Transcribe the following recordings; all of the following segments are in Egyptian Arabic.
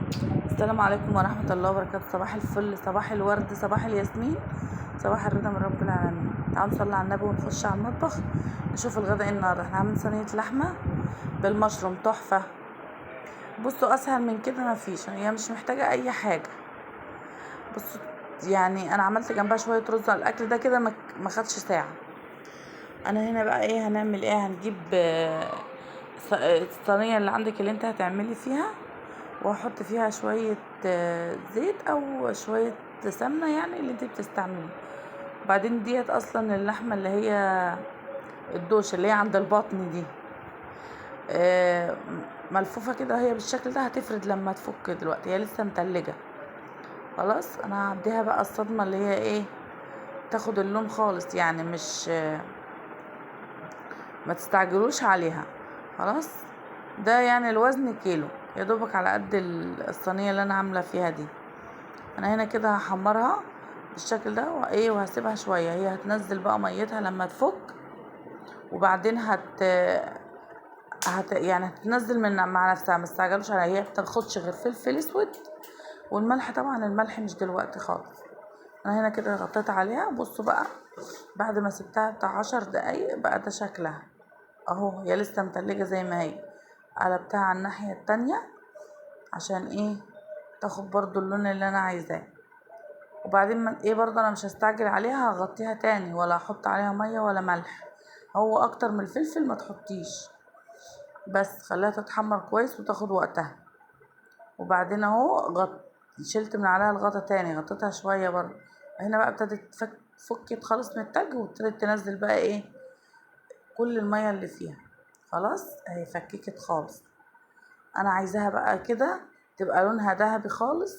السلام عليكم ورحمة الله وبركاته. صباح الفل، صباح الورد، صباح الياسمين، صباح الرضا من رب العالمين. تعالوا نصلي على النبي ونخش على المطبخ نشوف الغداء ايه النهارده. احنا عاملين صينية لحمة بالمشروم تحفة. بصوا اسهل من كده مفيش، هي مش محتاجة اي حاجة. بصوا يعني انا عملت جنبها شوية رز على الاكل ده كده، ما خدش ساعة. انا هنا بقى ايه هنعمل ايه؟ هنجيب الصينية اللي عندك اللي انت هتعملي فيها، وهحط فيها شوية زيت او شوية سمنة، يعني اللي انت بتستعمليه. بعدين ديت اصلا اللحمة اللي هي الدوش اللي هي عند البطن دي، ملفوفة كده هي بالشكل ده، هتفرد لما تفك. دلوقتي هي لسه متلجة. خلاص انا هديها بقى الصدمة اللي هي ايه، تاخد اللون خالص، يعني مش ما تستعجلوش عليها. خلاص ده يعني الوزن كيلو يا دوبك على قد الصينية اللي انا عاملة فيها دي. انا هنا كده هحمرها بالشكل ده وايه، وهسيبها شوية، هي هتنزل بقى ميتها لما تفك، وبعدين هتنزل من مع نفسها، ما تستعجلوش عليها. هي بتاخدش غير فلفل اسود والملح، طبعا الملح مش دلوقتي خالص. انا هنا كده غطيت عليها. بصوا بقى بعد ما سبتها بتاع 10 دقايق بقى ده شكلها اهو، هي لسه متلجة زي ما هي. قلبتها على الناحية التانية عشان ايه، تاخد برضو اللون اللي انا عايزاه. وبعدين ايه برضو انا مش هستعجل عليها، هغطيها تاني ولا احط عليها مية ولا ملح، هو اكتر من الفلفل ما تحطيش، بس خليها تتحمر كويس وتاخد وقتها. وبعدين اهو شلت من عليها الغطا تاني، غطيتها شوية برضو. هنا بقى ابتدت فكت خالص من التلج، وابتدت تنزل بقى ايه كل المية اللي فيها. خلاص اهي فككت خالص. انا عايزاها بقى كده تبقى لونها ذهبي خالص،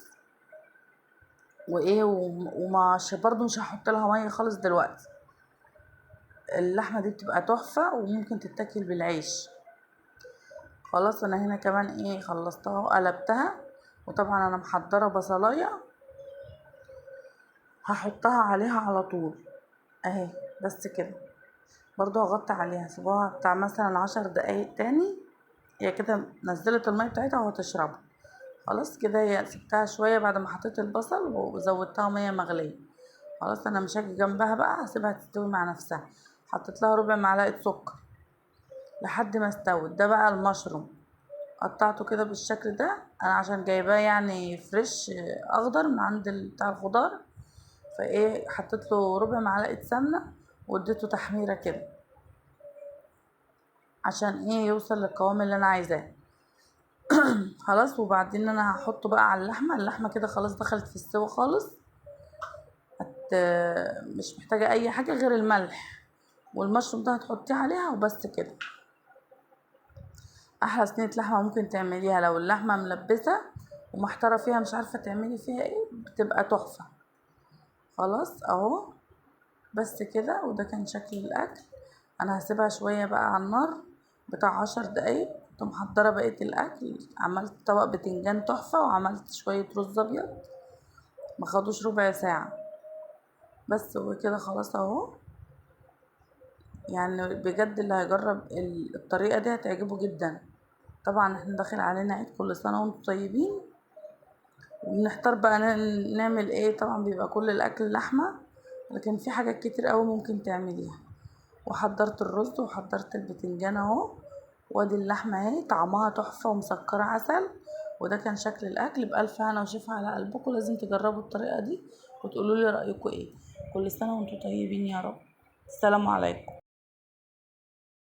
وايه ومش برضو مش هحط لها مية خالص دلوقتي. اللحمة دي بتبقى تحفة وممكن تتاكل بالعيش. خلاص انا هنا كمان ايه خلصتها وقلبتها. وطبعا انا محضرة بصلايه هحطها عليها على طول اهي، بس كده. برضو هغطي عليها، سيبوها بتاع مثلا 10 دقايق تاني، هي كده نزلت المية بتاعتها وهتشربها. خلاص كده هي سبتها شوية بعد ما حطيت البصل وزودتها مية مغليه. خلاص انا مش هاجي جنبها بقى، هسيبها تستوي مع نفسها. حطيت لها ربع معلقه سكر لحد ما استوت. ده بقى المشروم قطعته كده بالشكل ده، انا عشان جايباه يعني فريش اخضر من عند بتاع الخضار، فايه حطيت له ربع معلقه سمنه واديته تحميره كده عشان ايه يوصل للقوام اللي انا عايزاه. خلاص وبعدين انا هحطه بقى على اللحمة. اللحمة كده خلاص دخلت في السوا خالص، مش محتاجه اي حاجة غير الملح والمشروم ده هتحطيه عليها وبس كده. احلى صينية لحمه ممكن تعمليها لو اللحمة ملبسه ومحتاره فيها مش عارفه تعملي فيها ايه، بتبقى تحفة. خلاص اهو بس كده، وده كان شكل الاكل. انا هسيبها شوية بقى على النار بتاع 10 دقايق. كنت محضرة بقية الاكل، عملت طبق بتنجان تحفة وعملت شوية رز ابيض، ما خدوش ربع ساعة بس وكده. خلاص اهو، يعني بجد اللي هيجرب الطريقة دي هتعجبه جدا. طبعا احنا داخل علينا عيد، كل سنة وانتم طيبين، وبنحتار بقى نعمل ايه. طبعا بيبقى كل الاكل لحمه، لكن في حاجات كتير قوي ممكن تعمليها. وحضرت الرز وحضرت البتنجان اهو، وادي اللحمة اهي طعمها تحفة ومسكره عسل. وده كان شكل الاكل. بالف هنا وشفا على قلبكم. لازم تجربوا الطريقة دي وتقولوا لي رايكم ايه. كل سنة وانتم طيبين يا رب. السلام عليكم.